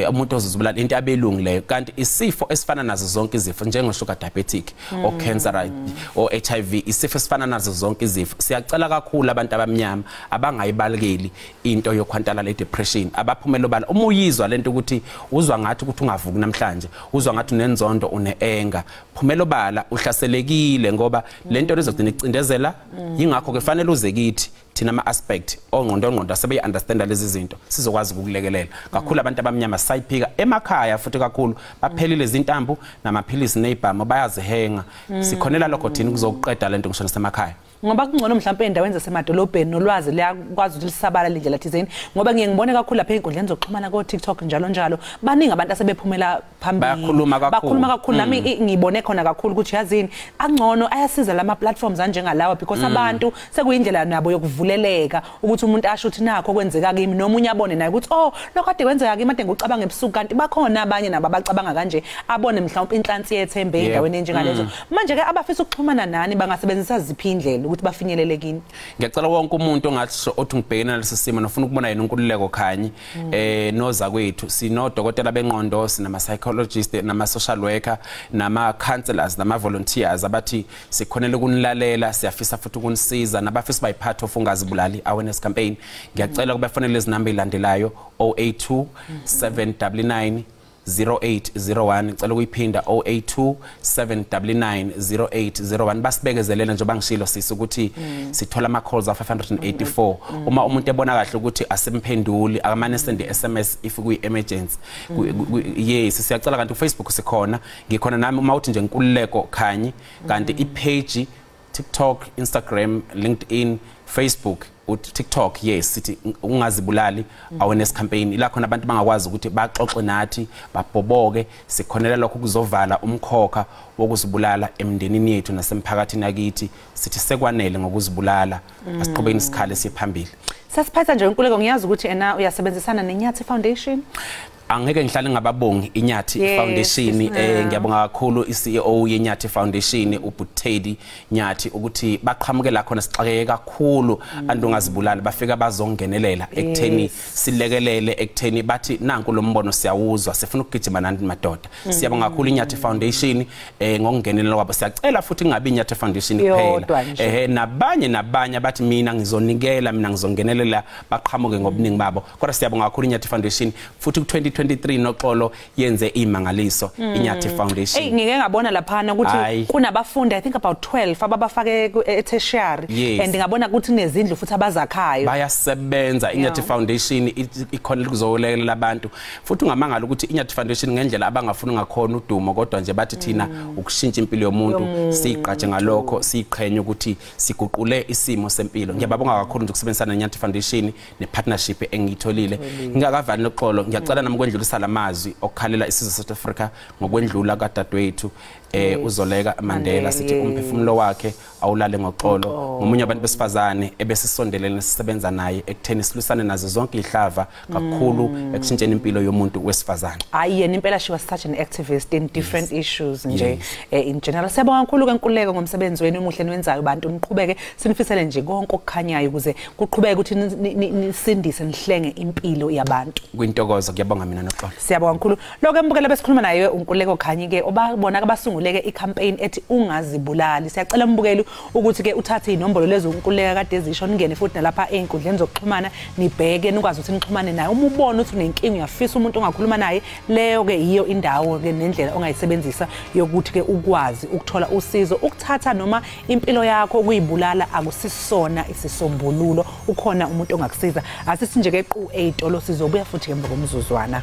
umuntu ozozibulala into abelungu leyo. Kanti isifo esifana nazo zonke izifo njengo sugar diabetic or cancer or HIV, isifo esifana nazo zonke izifo. Siyacela kakhulu abantu abamnyama abangayibalekeli into yokhwantalala depression, abaphumela obala. Uma uyizwa lento ukuthi uzwa ngathi ukuthi ungavuki namhlanje, uzwa ngathi unenzondo, une-anger, phumela obala, uhlaselekile, ngoba lento lezogcina icindezela. Yingakho ke fanele uze kithi thina ama aspect ongqondo asebeyi understand lezi zinto, sizokwazi ukukulekelela kakhulu. Abantu abamnyama sayiphika emakhaya futhi kakhulu, baphelile izintambo namaphilisi nezibhamu, bayazihenga. Sikhonela lokho thina kuzokuqeda lento ngisho nasemakhaya. Ngoba kungcono mhlawumbe endaweni zasemadolobheni nolwazi liyakwazi ukuthi lisabala lendlela thizeni, ngoba ngiye ngibone kakhulu lapha ey'nkundleni zokuxhumana ko-TikTok njalo njalo, baningi abantu asebephumela phambili, bakhuluma kakhulu. Nami ngibone khona kakhulu ukuthi yazini angcono ayasiza lama platforms anjengalawa, because abantu sekuyindlela nabo yokuvuleleka ukuthi umuntu asho ukuthi nakho kwenzeka kimi, nomunye abone naye ukuthi oh lokho kade kwenzeka kimi, ade ngikucabanga ebusuku, kanti bakhona abanye nabo abacabanga kanje, abone mhlawumbe inhlansi yethembe endaweni enjengalezo. Manje ke abafisa ukuxhumana nani bangasebenzisa ziphi indlela ukuthi bafinyelele kini? Ngiyacela wonke umuntu ongathi othi ngibhekene nalesi simo nofuna ukubona yena uNkululeko Khanyi, noza kwethu, sinodokotela bengqondo, sinama psychologist, nama social worker, nama counselors, nama volunteers abathi sikhonele ukunilalela, siyafisa futhi ukunisiza, nabafisa bayi part of ungazibulali awareness campaign. Ngiyacela kubafonele lezi namba ezilandelayo: 082 799 0801. Ngicela ukuyiphinda: 082 799 0801. Basibekezelele njengoba ngishilo sisi ukuthi sithola ama calls a 584. Uma umuntu ebona kahle ukuthi asimphenduli, akamane send SMS if kuyi emergency. Yes, siyacela. Kanti uFacebook sikhona, ngikhona nami uma uthi nje Nkululeko Khanyi, kanti i-page TikTok, Instagram, LinkedIn, Facebook, TikTok, yes, sithi ungazibulali awareness campaign. Ila khona abantu bangakwazi ukuthi baxoxe nathi, babhoboke. Sikhonela lokho kuzovala umkhokha wokuzibulala emndenini yethu nasemphakathini yakithi. Sithi sekwanele ngokuzibulala, asiqhubeni isikhale siye phambili. Sasiphatha nje Nkululeko, ngiyazi ukuthi ena uyasebenzisana neNyathi Foundation. Angeke ngihlale ngababongi iNyathi Foundation. Ngiyabonga kakhulu iCEO yeNyathi Foundation uButedi Nyathi ukuthi baqhamuke la khona sixakeke kakhulu antu ungazibulala, bafika bazongenelela ekutheni silekelele, ekutheni bathi nanku lo mbono siyawuzwa, sifuna ukugijima nani madoda. Siyabonga kakhulu iNyathi Foundation ngokungenelela kwabo. Siyacela futhi ingabi iNyathi Foundation kuphela, nabanye abathi mina ngizonikela, mina ngizongenelela, baqhamuke ngobuningi babo. Kodwa siyabonga kakhulu iNyathi Foundation futhi ku-2023 noxolo yenze imangaliso iNyathi Foundation. Hey, ngike ngabona laphana ukuthi kunabafundi I think about 12 ababafake e-tertiary, and ngabona ukuthi kunezindlu futhi abazakhayo. Bayasebenza iNyathi Foundation ikhona ukuzolekelela abantu. Futhi ungamangala ukuthi iNyathi Foundation ngendlela abangafuni ngakhona udumo, kodwa nje bathi thina ukushintsha impilo yomuntu siyiqatshe ngalokho, siyiqhenye ukuthi siguqule isimo sempilo. Ngiyababonga kakhulu nje ukusebenzisana neNyathi Foundation ne-partnership engiyitholile. Ngingakavali noxolo, ngiyacela nami ukwendlulisa lamazwi okukhalela isizwe South Africa ngokwendlula kadadewethu uZoleka Mandela. Sithi umphefumulo wakhe awulale ngoxolo. Ngomunye wabantu besifazane ebesisondelene sisebenza naye ekutheni silusane nazo zonke ihlava kakhulu ekushintsheni impilo yomuntu wesifazane. Hayi yena impela, she was such an activist in different issues nje in general. Siyabonga kakhulu ke Nkululeko ngomsebenzi wenu omuhle niwenzayo bantu, niqhubeke, sinifisele nje konke okukhanyayo ukuze kuqhubeke ukuthi nisindise nihlenge impilo yabantu. Kwintokozo, ngiyabonga mina noxolo. Siyabonga kakhulu. Lokho embukela besikhuluma naye uNkululeko Khanyi ke obabona abasunguleke icampaign ethi ungazibulali. Siyacela mbukeli ukuthi ke uthathe inombolo lezo uNkululeko kade ezisho, ningene futhi nalapha einkundleni zokuxhumana, nibheke nikwazi ukuthi nixhumane naye. Uma ubona ukuthi unenkinga uyafisa umuntu ongakhuluma naye, leyo ke yiyo indawo ke nendlela ongayisebenzisa yokuthi ke ukwazi ukuthola usizo. Ukuthatha noma impilo yakho ukuyibulala akusisona isisombululo, ukhona umuntu ongakusiza. Asithi nje ke qu eyitolo, sizobuya futhi ngemva komzuzwana.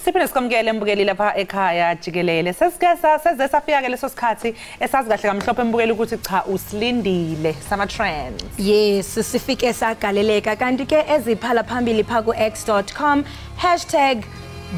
Siphinde sikwamukele mbukeli lapha ekhaya jikelele. Sesike seze safika ke leso sikhathi esazi kahle kamhlophe mbukeli ukuthi cha usilindile sama trends. Yes, sifike sagaleleka kanti ke eziphala phambili pha ku x.com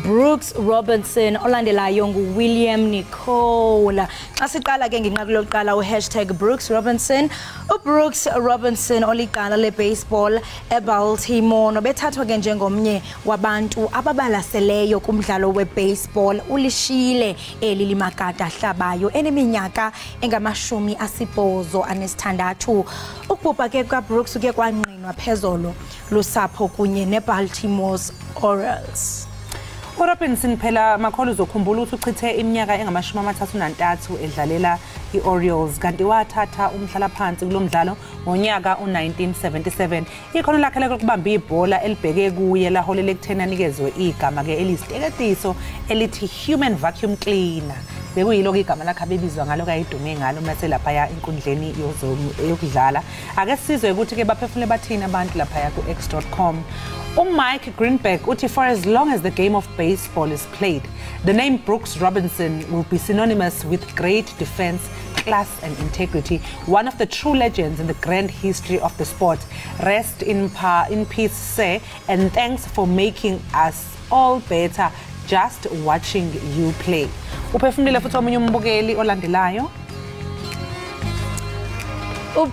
#Brooks Robinson, olandelayo nguWilliam Nicola. Xa siqala ke ngenqaku lokuqala u#Brooks Robinson, uBrooks Robinson oliqala lebaseball eBaltimore nobethathwa ke njengomnye wabantu ababalaseleyo kumdlalo webaseball, ulishile eli limakada ahlabayo eneminyaka engama-86. Ukubhubha ke kukaBrooks kuye kwangqinwa phezolo lusapho kunye neBaltimore Orioles. uRobinson phela makholo uzokhumbula ukuthi uchithe iminyaka engama-33 edlalela i-Orioles, kanti wathatha umhlalaphansi kulo mdlalo ngonyaka u-1977. Ikhono lakhe lokubamba ibhola elibheke kuye laholela ekutheni anikezwe igama ke eliyisiteketiso elithi Human Vacuum Cleaner. Bekuyilo igama lakhe abebizwa ngalo kayidume ngalo mase laphaya enkundleni yokudlala. Ake sizwe ukuthi ke baphefumule bathini abantu laphaya ku-x.com. Mike Greenberg uthi for as long as the game of baseball is played, the name Brooks Robinson will be synonymous with great defense, class and integrity, one of the true legends in the grand history of the sport. Rest in peace, sir, and thanks for making us all better just watching you play. Uphefumulile futhi omunye umbukeli olandelayo.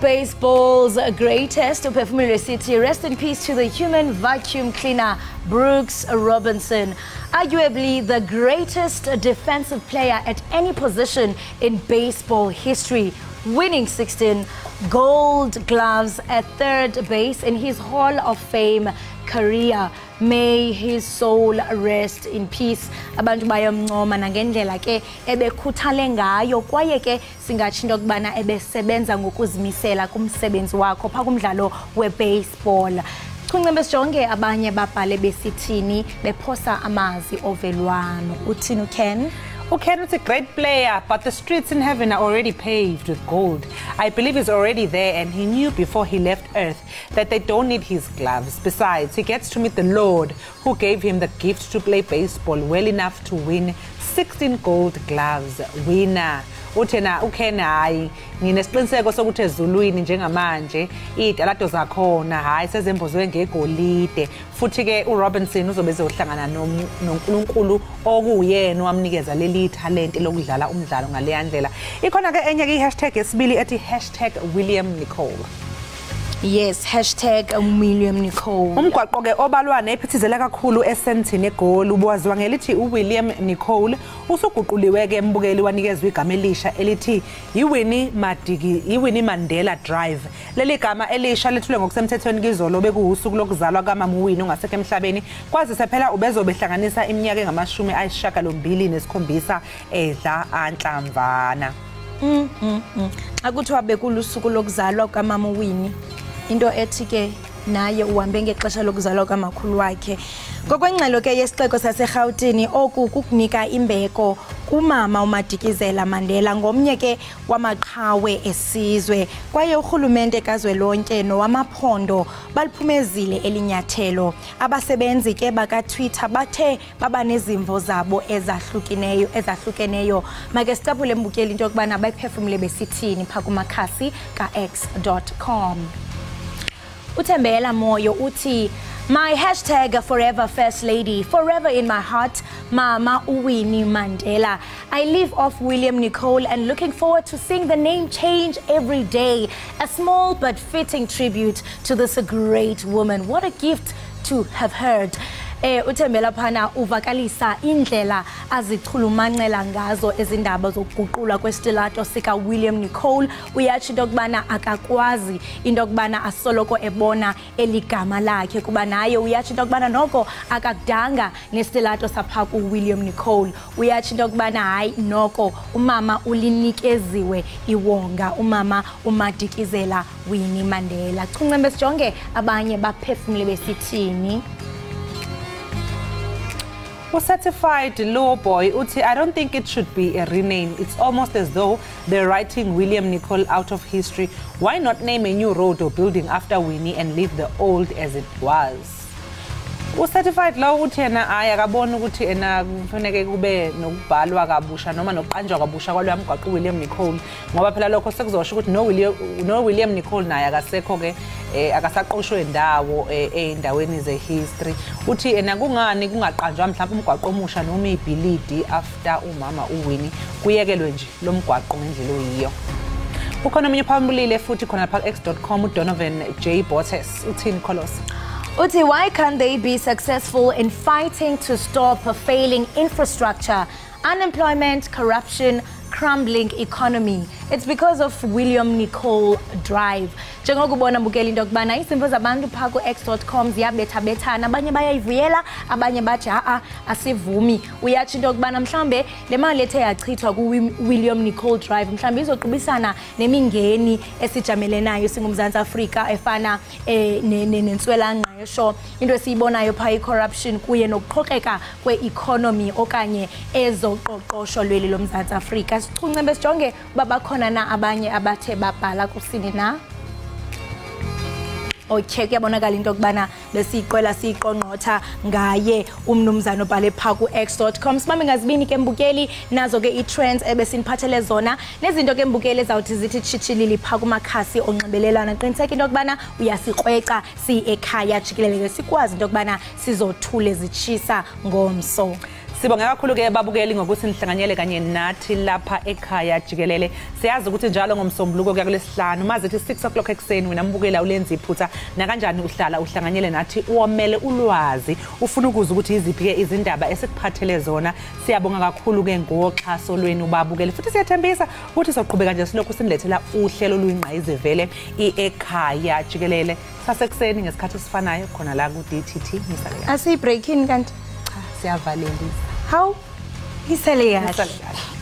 Baseball's greatest, uphefumulile sithi rest in peace to the human vacuum cleaner Brooks Robinson, arguably the greatest defensive player at any position in baseball history, winning 16 gold gloves at third base in his Hall of Fame career. May his soul rest in peace. Abantu bayamncoma nangendlela ke ebekhuthale ngayo, kwaye ke singatsho into yokubana ebesebenza ngokuzimisela kumsebenzi wakho pha kumdlalo webaseball. Chunce sijonge abanye babhale besithini bephosa amazwi ovelwano. Uthini uKen? uKen is a great player, but the streets in heaven are already paved with gold. I believe he's already there, and he knew before he left earth that they don't need his gloves. Besides, he gets to meet the Lord who gave him the gift to play baseball well enough to win 16 gold gloves. Winner. Uthi na uKen, hayi nginesiqiniseko sokuthi ezulwini njengamanje iy'talato zakhona hhayi sezembozwe ngegolide, futhi-ke uRobinson uzobe ezohlangana noNkulunkulu okuwuyena owamnikeza leli talente lokudlala umdlalo ngaleya ndlela. Ikhona-ke enye-ke i-hashtag yesibili ethi hashtag William Nicole. Yes, hashtag William Nicole. Umgwaqo-ke obalwa nephithizela kakhulu eSandton eGoli ubuwaziwa ngelithi uWilliam Nicole usuguquliwe-ke embukeli wanikezwa igama elisha elithi iWinnie Mandela Drive. Leli gama elisha lethulwe ngokusemthethweni kizolo bekuwusuku lokuzalwa kamama uWinnie ongasekho emhlabeni, kwazise phela ubezobe ehlanganisa iminyaka engama-87 edla anhlamvana. Xa kuthiwa bekulusuku lokuzalwa kamama uWinnie, into ethi ke naye uhambe ngexesha lokuzalwa kamakhulu wakhe. Ngokwengxelo ke yesixeko saseRhawutini, oku kukunika imbeko kumama uMadikizela Mandela, ngomnye ke wamaqhawe esizwe, kwaye urhulumente kazwelonke nowamaphondo baliphumezile elinyathelo. Abasebenzi ke bakaTwitter bathe baba nezimvo zabo ezahlukeneyo. Make sicaphule mbukeli into yokubana bayiphefumle besithini phaa kumakhasi ka-x.com. Uthembela Moyo uthi, my hashtag forever first lady, forever in my heart, Mama Winnie Mandela. I live off William Nicole and looking forward to seeing the name change every day. A small but fitting tribute to this great woman. What a gift to have heard. Uthembela phana uvakalisa indlela azichulumancela ngazo ezindaba zokuguqulwa kwesitilato sika William Nicole. Uyatsho into yokubana akakwazi into yokubana asoloko ebona eligama lakhe, kuba naye uyatsho into yokubana noko akakudanga nesitilato sapha kuWilliam Nicole. Uyatsho into yokubana hayi noko umama ulinikeziwe iwonga, umama uMadikizela Winnie Mandela. Chuncembe sijonge abanye baphefumle besithini. Certified Law Boy uthi, I don't think it should be a rename. It's almost as though they're writing William Nicole out of history. Why not name a new road or building after Winnie and leave the old as it was? U-Certified Law uthi yena hayi akaboni ukuthi ena kufanele kube nokubhalwa kabusha noma nokuqanjwa kabusha kwaloya mgwaqo uWilliam Nicole, ngoba phela lokho sekuzosho ukuthi no William Nicole naye akasekho ke, akasaqoshwe indawo ey'ndaweni ze-history. Uthi ena kungani kungaqanjwa mhlawumbe umgwaqo omusha noma ibhilidi after umama uWinnie, kuyekelwe nje lo mgwaqo ngendlela oyiyo. Ukhona omunye phambulile futhi khona lapha ku-x.com, uDonovan J Botes uthini Kholosa? Uthi, why can't they be successful in fighting to stop a failing infrastructure, unemployment, corruption, crumbling economy? It's because of William Nicole Drive. Njengokubona mbukeli into yokubana izimvo zabantu phaa ku-x.com ziyabethabethana, abanye bayayivuyela, abanye bathi ha-a asivumi. Uyatsho into yokubana mhlawumbe le mali ethe yachithwa ku-William Nicole Drive mhlawumbe izoqubisana nemingeni esijamelenayo singuMzantsi Afrika efana nentswelangqesho, into esiyibonayo phaa i-corruption kuye nokuqhokreka kwe-economy okanye ezoqoqosho lweli loMzantsi Afrika. Sichuncembe sijonge uba bakhona na abanye abathe babhala kusini na. Okay, kuyabonakala into yokubana besiyiqwela siyiqongqotha ngaye umnumzana obhale phaa ku-x.com. Sibambe ngazibini ke mbukeli, nazo ke ii-trends ebesiniphathele zona nezinto ke mbukeli ezawuthi zithi tshitshilili phaa kumakhasi onxibelelwano. Qiniseka into yokubana uyasikrweca siyekhaya jikelele ke sikwazi into yokubana sizothule zitshisa ngomso. Sibonge kakhulu ke babukeli ngokuthi nihlanganyele kanye nathi lapha ekhaya jikelele. Siyazi ukuthi njalo ngomsombuluko kuya kulesihlanu mazithi 6 o'clock ekuseni wena mbukela ulenza iphutha nakanjani uhlala uhlanganyele nathi uwomele ulwazi ufuna ukuzwa ukuthi iziphi ke izindaba esikuphathele zona. Siyabonga kakhulu ke ngoxhaso lwenu babukeli, futhi siyathembisa ukuthi soqhubeka nje silokhu sinilethela uhlelo oluyingqayizivele ekhaya jikelele sasekuseni ngesikhathi esifanayo khona la ku DTT. Nisale Asiyi-break-in kanti? Cha, siyavalelisa. Hawu, isele kahle.